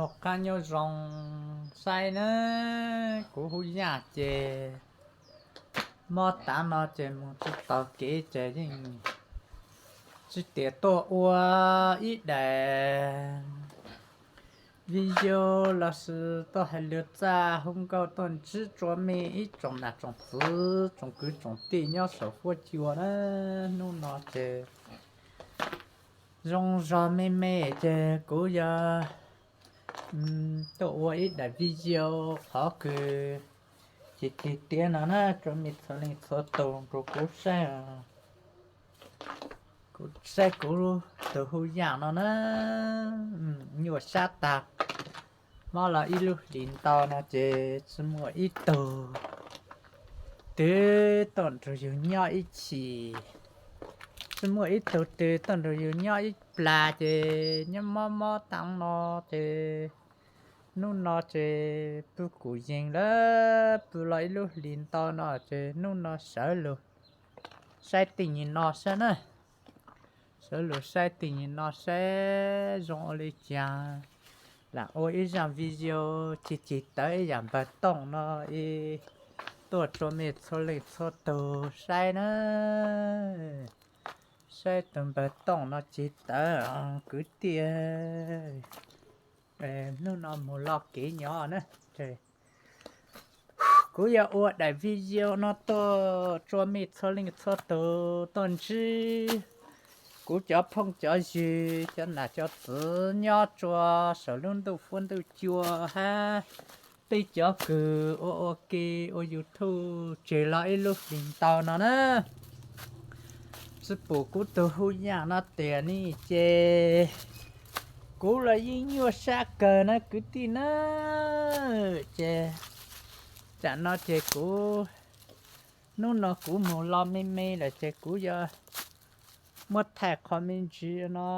Ua qab nyob zoo saib na, kuv Hub Yaj ces mob tav no ces mus tsis taus kev ces yeej tsis tias tuaj ua ib daim video los sis tuaj hais lus txaj hu nkauj tuaj ntsib tsoom me ib tsoom nam tsoom txiv tsoom kwv tsoom tij nyob saum huab cua na. Hnub no ces zoo zog me me ces kuv yuav tuaj ua ib daim video qhov kws cig cig tiav no na, tsoom me txhua leej txhua tus nrog kuv saib, kuv saib kuv tus Hub Yaj no na, nyuaj sab tag. Mob los ib lub hlis ntau no ces tsis muaj ib tug twg tuaj nrog yus nyob ib chim, tsis muaj ib tug twg tuaj nrog yus nyob ib plag ces nyob mob mob tav no ces hnub no ces pw kuv yees lawm, pw los ib lub hlis ntau no ces hnub no sawv lug saib tej nyuag no saib na, sawv lug saib tej nyuag no saib zoo ua li cas, lam ua ib zaj video cig cig tawv ib yam npawg Tooj no, tuaj tsoom me txhua leej txhua tus saib na, saib tus npawg Tooj no cig tawv kwv tij, hnub no mus loj kev nyob na. Kuv yuav ua daim video no tuaj tsoom me txhua leej txhua tus tuaj ntsib kuv cov phooj cov ywg cov nam cov txiv nyob rua saum lub ntuj huab ntuj cua hab peb cov kws ua ua ke ua YouTube tseg los ib lub hlis ntau no na. Tsis pum kuv tus Hub Yaj no tias ne ces kuv los yeej nyuaj sab kawg na kwv tij na. Ces tam no ces kuv, hnub no kuv mus los me me lawm ces kuv yuav muab thaij qhov me ntsis no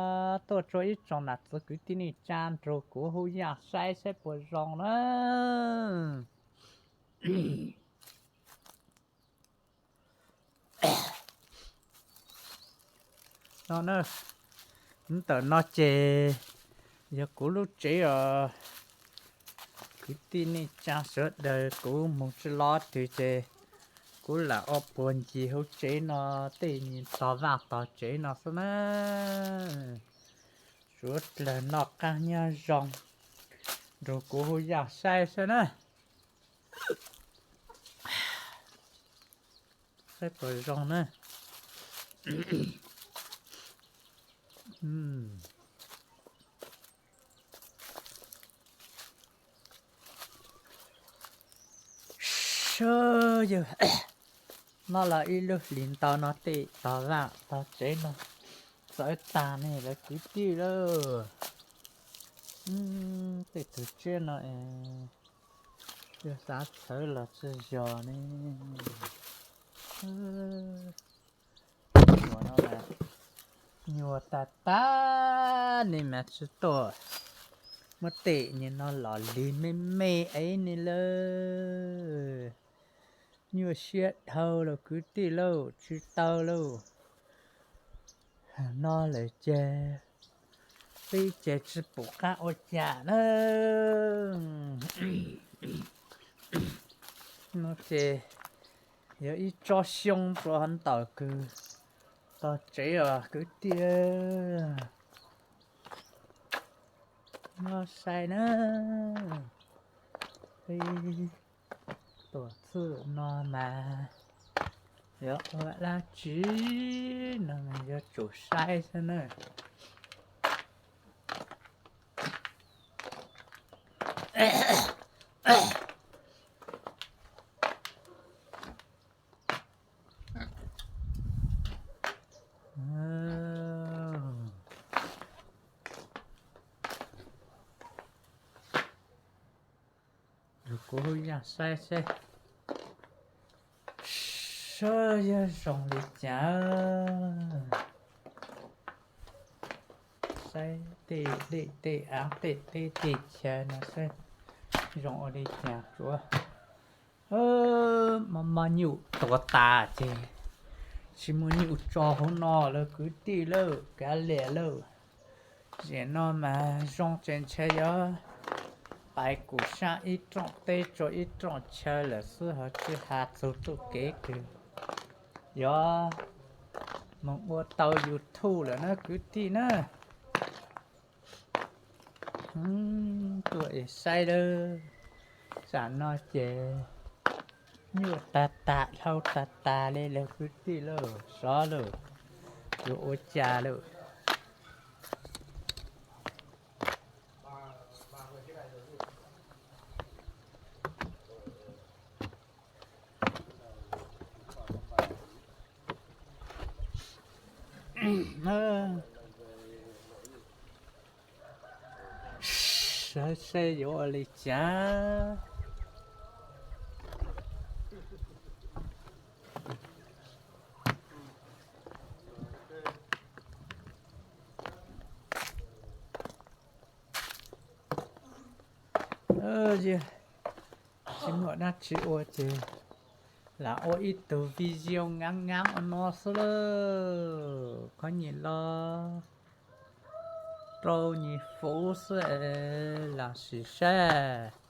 tuaj rua ib tsoom nam txiv kwv tij neej tsa nrug kuv Hub Yaj saib saib puas zoo na. No na, ntawm no ces yog kuv lub tsev os. Kwv tij neej tsa sawv daws, kuv mus tsis los twg ces kuv lam ua puag ncig hauv tsev no, tej tog vaj tog tsev no xwb na. Suav dlawg noj qab nyob zoo nrug kuv Hub Yaj saib xwb na. Saib puas zoo na. Sab yawg, noj los ib lub hlis ntau no tej tog vaj tog tsev no txawv tag ne lawv kwv tij lauj. Tej tug tsiab no es yog xav txhawv los tsis yog ne. Nyuag no mas nyuag tag tag ne mas tsis tuaj muab tej nyuag no los lig me me ev ne lawm. Nyuaj siab dhau lauj kwv tij lauj, tsis tau lauj. No lawm ces peb ces tsis pum qab ua cas na. No ces yog ib tsob xyoob rau hauv ntawm kws tog tsev os kwv tij. Nyob saib na, peb tuam txwj no mas yog ua dab tsi no mas yuav tsum saib xwb na. Kuv hu yaj saib seb, saib yog zoo li cas. Saib tej dej tej av tej teb tej chaw no seb zoo ua li cas. Tsuav mos mos nyuj tuav tas ces tsis muaj nyuj tso hauv no lawm kwv tij lauj, kav liam lauj. Zem no mas zoo tseem ntshe yuav Pais kuv sab ib rooj teb tso ib rooj chaw lawm xwb ho tsis has txug txuj kev kws yuav moog ua tau YouTube lawm na kwv tij na. Tuaj es saib lawm, tsam no ces nyuaj tag tag dhau tag tag li lawm kwv tij lauj, sov lawm, yuav ua cas lawm. Saib seb yuav ua li cas. Tsis muaj dab tsi ua ces lam ua ib tug video ngaab ngaab ua no xwb lauj. Koj nyiam los rau nyias fuv xwb es lam sim saib.